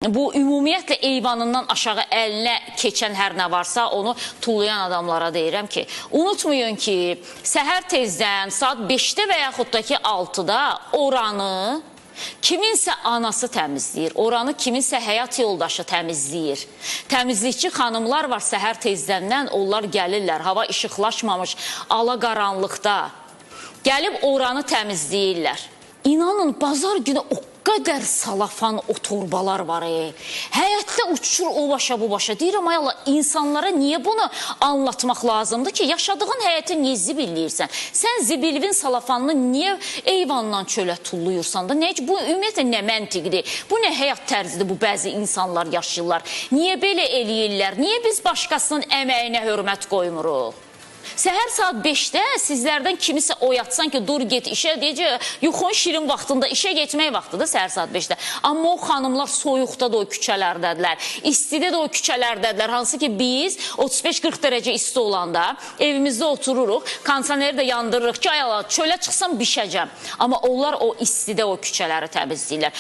Bu ümumiyyətlə eyvanından aşağı əlinə keçən hər nə varsa onu tullayan adamlara deyirəm ki, unutmayın ki, səhər tezdən saat 5-də və yaxud da ki 6-da oranı kiminsə anası təmizləyir, oranı kiminsə həyat yoldaşı təmizləyir. Təmizlikçi xanımlar var səhər tezdəndən, onlar gəlirlər, hava işıqlaşmamış ala qaranlıqda. Gəlib oranı təmizləyirlər. İnanın, bazar günü o qədər salafan o torbalar var. Həyətdə uçur o başa bu başa. Deyirəm ay Allah, insanlara niyə bunu anlatmaq lazımdır ki, yaşadığın həyəti niyə zibilləyirsən? Sən zibilvin salafanını niyə eyvandan çölə tulluyursan da? Nə, bu ümumiyyətlə nə məntiqdir? Bu nə həyat tərzidir bu bəzi insanlar yaşayırlar? Niyə belə eləyirlər? Niyə biz başqasının əməyinə hörmət qoymuruq? Səhər saat 5-də sizlərdən kimisə oyatsan ki, dur get işə, deyəcək, yuxun şirin vaxtında işə getmək vaxtıdır səhər saat 5-də. Amma o xanımlar soyuqda da o küçələrdədirlər, istidə də o küçələrdədirlər. Hansı ki biz 35-40 dərəcə isti olanda evimizdə otururuq, kondisioneri də yandırırıq ki, ay Allah, çölə çıxsam bişəcəm. Amma onlar o istidə o küçələri təmizləyirlər.